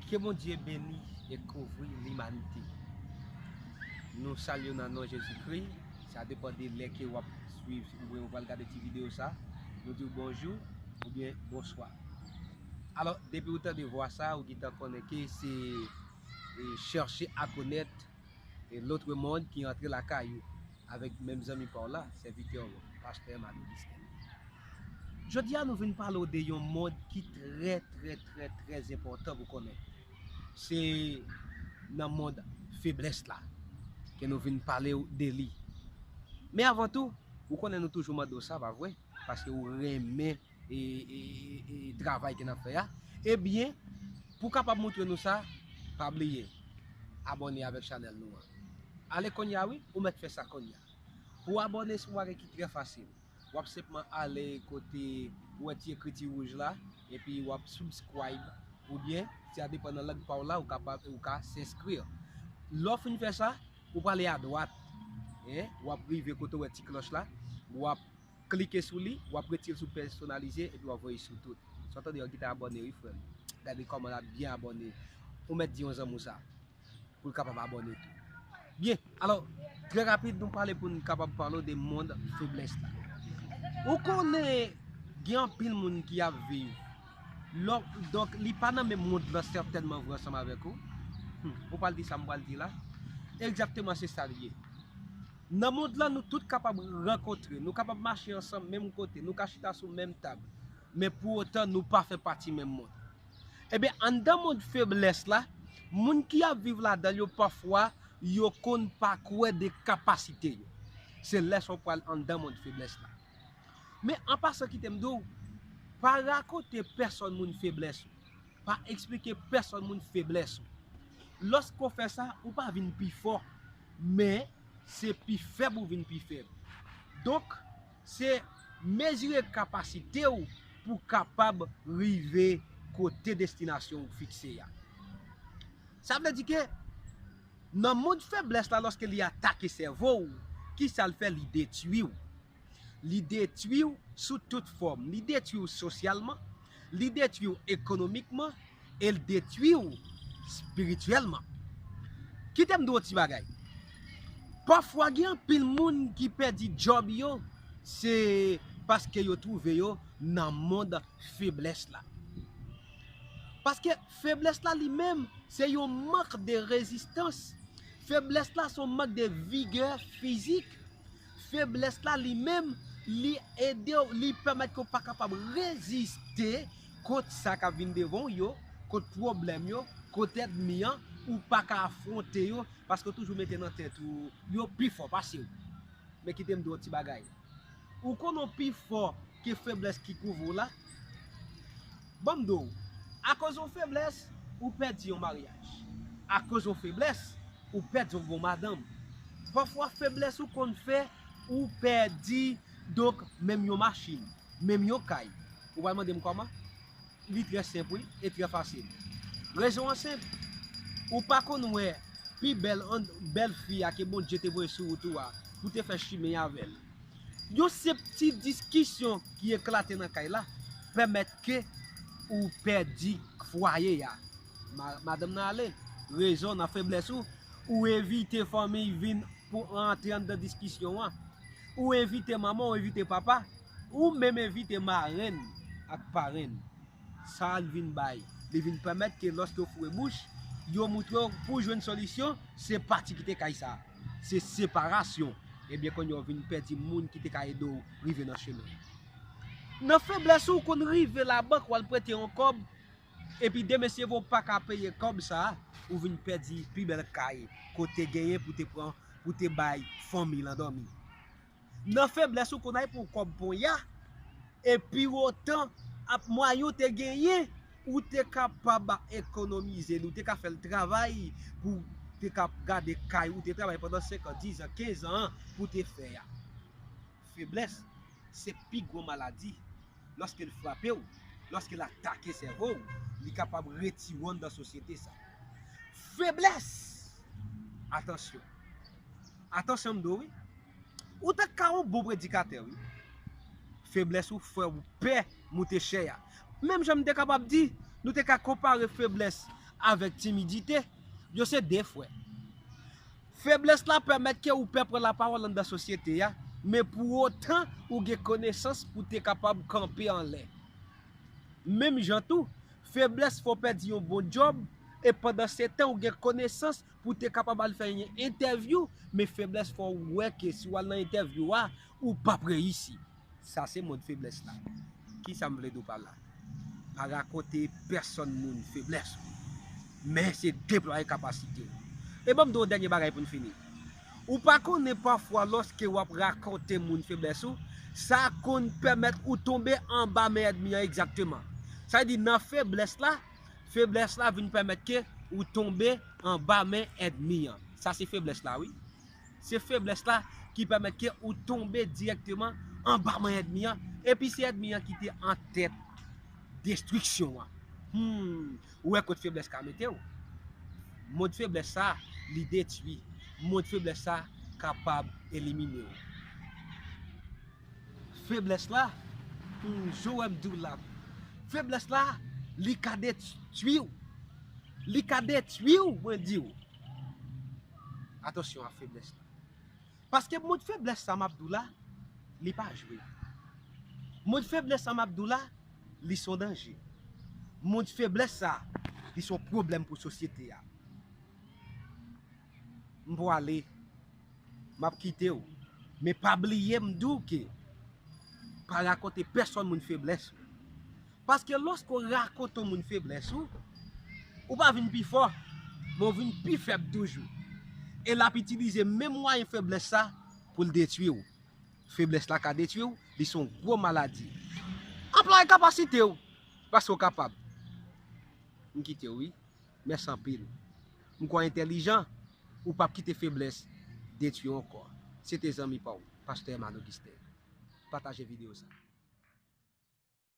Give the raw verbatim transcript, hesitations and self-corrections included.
Ke Bondye beni e kouvri limanite. Nou salye w nan non Jezikri. Sa depann de lè ke w ap swiv oubyen w pral gade ti videyo sa. Nou di w bonjou oubyen bonswa. Alò, depi w tande vwa sa, ou gentan konnen ke se, e, Cherchez à connaître, e, l'autre monde ki antre lakay ou, avèk menm zanmi pa w la, sèvitè w, pastè Emmanuel Distin. Jodi a, nou vin pale w de yon mond ki trè, trè, trè, trè enpòtan pou konnen. Se nan mond feblès la ke nou vin pale w de li. Men avan tou, ou konnen nou toujou mande w sa, pa vre? Paske ou renmen e, e, e, e travay ke n ap fè a. Ebyen, pou w kapab montre nou sa, pa bliye abòne avèk chanèl nou an. Ale kounye a wi, ou mèt fè sa kounye a. Pou w abòne, se yon bagay ki trè fasil. W ap senpman ale kote ou wè ti ekriti wouj la, epi w ap subscribe, oubyen, sa depann nan lang pa w la, ou kapab, ou ka senskrire. Lè w fin fè sa, ou prale adwat, en, w ap rive kote w wè ti klòch la, w ap klike sou li, w ap rete l sou pèsonalize, epi w ap voye sou tout. Sa w tande, w gentan abòne wi, frè m. Gade kòman l ap byen abòne. Ou mèt di yon zanmi w sa, pou l kapab abòne tou. Byen, alò, trè rapid, nou pale pou n kapab pale w de mond feblès la. Ou konnen, gen anpil moun ki ap viv. Lò, donk, li pa nan menm mond lan sètènman vre ansanm avèk ou. Hmm, ou pral di sa m pral di la. Egzakteman, se sa l ye. Nan mond lan, nou tout kapab rankontre, nou kapab mache ansanm menm kote, nou ka chita sou menm tab. Men pou otan, nou pa fè pati menm mond. Ebyen, anndan mond feblès la, moun ki ap viv ladan l yo, pafwa, yo konn pa kwè de kapasite yo. Se lè sa w pral anndan mond feblès la. Men an pasan, kite m di w, pa rakonte pèsonn moun feblès ou. Pa eksplike pèsonn moun feblès ou. Lòske w fè sa, ou pa vin pi fò, men se pi fèb ou vin pi fèb. Donk, se mezire kapasite w pou w kapab rive kote destinasyon ou fikse a. Sa vle di ke nan mond feblès la, lòske li atake sèvo w, kisa l fè? Li detwi w. Li detwi w sou tout fòm. Li detwi w sosyalman, li detwi w ekonomikman, e l detwi w espirityèlman. Kite m di w yon ti bagay. Pafwa, gen anpil moun ki pèdi djòb yo, se paske yo twouve yo nan mond feblès la. Paske feblès la li menm, se yon mank de rezistans. Feblès la se yon mank de vigè fizik. Feblès la li menm, li ede w, li pèmèt ke w pa kapab reziste kont sa k ap vin devan w yo, kont pwoblèm yo, kont ènmi an, ou pa ka afwonte yo, paske w toujou mete nan tèt ou yo pi fò pase w. Men kite m di w yon ti bagay. Ou konn ou pi fò ke feblès ki kouvri w la? Ban m di w, akoz yon feblès, ou pèdi yon maryaj. Akoz yon feblès, ou pèdi yon bon madanm. Pafwa, feblès ou konn fè ou pèdi, donk, menm yon machin, menm yon kay. Ou pral mande m kòman? Li trè senp, wi, e trè fasil. Rezon an senp. Ou pa konn wè pi bèl an, bèl fi a ke Bondye te voye sou wout ou a pou te fè chimen avè l. Yon senp ti diskisyon ki eklate nan kay la pèmèt ke ou pèdi fwaye a. Ma-, madanm nan ale, rezon nan feblès ou, ou evite fanmi vin pou antre anndan diskisyon an. Ou evite manman, ou evite papa, ou menm evite marenn ak parenn. Sa l vin bay? Li vin pèmèt ke lòske w foure bouch, yo montre w pou w jwenn solisyon, se pati kite kay sa. Se separasyon. Ebyen, kounye a w vin pèdi moun ki te ka ede w rive nan chemen. Nan feblès ou, w konn rive labank, w al prete yon kòb, epi demen si w pa ka peye kòb sa, ou vin pèdi pi bèl kay ke w te genyen pou te pran, pou te bay fanmi lan dòmi. Nan feblès ou konn al pran kòb ponya, epi otan ap mwayen w te genyen, ou te kapab ekonomize li, ou te ka fè l travay pou te ka gade kay ou te travay pandan senk an, diz an, kenz an pou te fè a. Feblès se pi gwo maladi. Lòske l frape w, lòske l atake sèvo w, li kapab retire w anndan sosyete sa. Feblès! Atansyon. Atansyon m di w wi. Ou te ka yon bon predikatè wi. Feblès ou fè w pè moute chè a. Menm jan m te kapab di, nou te ka konpare feblès avèk timidite. Yo se de frè. Feblès la pèmèt ke ou pè pran lapawòl anndan sosyete a, men pou otan ou gen konesans pou te kapab kanpe anlè. Menm jan tou, feblès fè w pèdi yon bon djòb, e pandan se tan ou gen konesans pou te kapab al fè yon entèvyou, men feblès fè w wè ke si w al nan entèvyou a, ou p ap reyisi. Sa se mòd feblès la. Kisa m vle di w pa la? Pa rakonte pèsonn moun feblès ou, men se deplwaye kapasite w. E ban m di w yon dènye bagay pou n fini. Ou pa konnen pafwa lòske w ap rakonte moun feblès ou, sa konn pèmèt ou tonbe anba men ènmi an egzakteman. Sa vle di nan feblès la, feblès la vin pèmèt ke ou tonbe anba men ènmi an. Sa se feblès la, wi. Se feblès la ki pèmèt ke ou tonbe dirèkteman anba men ènmi an, epi se ènmi an ki te an tèt destriksyon an. Hmm, ou wè kot feblès ka mete w? Mòd feblès sa, li detwi. Mòd feblès sa kapab elimine w. Feblès la, hmm, jan w wè m di w la, feblès la, li ka detwi w. Li ka detwi w, mwen di w. Atansyon a feblès la. Paske mòd feblès sa m ap di w la, li pa jwe. Mòd feblès sa m ap di w la, li se yon danje. Mòd feblès sa, li se yon pwoblèm pou sosyete a. M pwale, m ap kite w. Men pa bliye m di w ke pa rakonte pèsonn moun feblès ou. Paske lòske w rakonte yon moun feblès ou, ou pa vin pi fò, men w vin pi fèb toujou. E l ap itilize menm mwayen feblès sa pou l detwi w. Feblès la ka detwi w, li se yon gwo maladi. Anplwaye kapasite w, paske w kapab. M kite w, wi. Mèsi anpil. M kwè w entèlijan, ou p ap kite feblès detwi w ankò. Se te zanmi pa w, Pastè Herman Augustin. Pataje videyo sa.